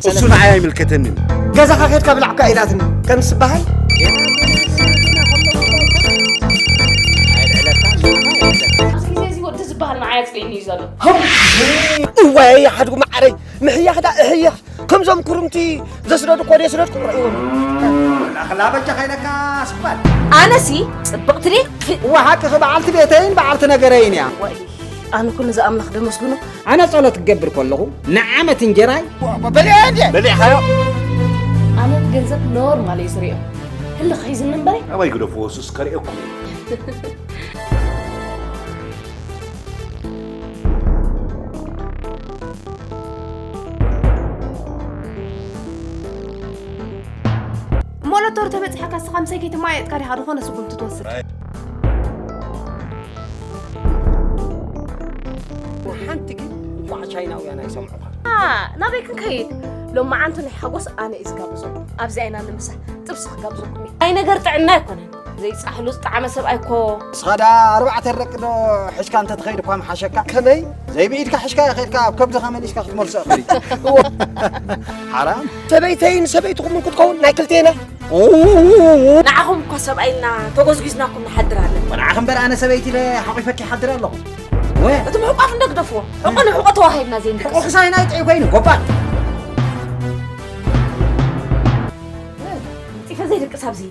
እሱ ንዓይ ኣይምልከተንን። ገዛኻ ኬድካ ብላዕ እኳ ኢላትኒ ከም ዝበሃል። ኣብዚ ግዜ እዚ ወዲ ዝበሃል ንዓይ ኣፅሊእኒ እዩ ዘሎ። እዋይ ሓድጉ መዓረይ፣ ምሕያኽ ዳ እህያኽ። ከምዞም ኩርምቲ ዘስደድኮ ዶ የስደድኩም ርእይዎም። ኣኽላ በጃኻ ኢለካ ስባል። ኣነሲ ፅብቕቲ ድየ? እዋ ሓቅኺ በዓልቲ ቤተይን በዓልቲ ነገረይን እያ። ኣነ ኩሉ እዚ ኣምላኽ ደመስግኖ። ኣነ ጸሎት ክገብር ከለኹ ንዓመት እንጀራይ በሊዐ እንድየ። በሊዕኻዮ። ኣነ ገንዘብ ኖርማል እየ ዝሪኦ። ህልኽ ሒዝኒ እምበረ። ኣባይ ግደፍዎ፣ እሱስ ከርእየኩም እዩ። ሞለቶር ተበፂሓካ እስኻ ምሳይ ከይተማየጥካ ዲኻ ዝኾነ ስጉምቲ ትወስድ? ሓንቲ ግን እንኳዕ ቻይናውያን ኣይሰምዑኻ። ናበይ ክንከይድ? ሎመዓንቲ ናይ ሓጎስ ኣነ እዩ ዝጋብዞ። ኣብዚኣ ኢና ንምሳሕ። ጥብሲ ክጋብዘኩም እየ። ኣይ ነገር ጥዕና ኣይኮነን። ዘይፃሕሉ ዝጠዓመ ሰብኣይ እኮ። ንስኻ ዳ ኣርባዕተ ደቂ ዶ ሕዝካ እንተትኸይድ እኳ ምሓሸካ። ከመይ? ዘይብኢድካ ሕዝካ ከይድካ ኣብ ከብድኻ መሊስካ ክትመልሶ እኽል እዩ። ሓራም። ሰበይተይን ሰበይትኹምን ክትከውን ናይ ክልቴና። ንዓኹም እኳ ሰብኣይ ኢልና ተጎዝጒዝናኩም ንሓድር ኣለና። ንዓኺ እምበር ኣነ ሰበይቲ ኢለ ሓቒፈኪ ይሓድር ኣለኹ። ወ- እቲ ምሕቋፍ እንዶ ግደፍዎ። ሕቆ ንሕቆ ተዋሂብና ዘይንድቅስ። ሕቆ ክሳይና ኣይጥዒ ኮይኑ ጎባጥ። ፂፈ ዘይድቅስ ኣብዚ።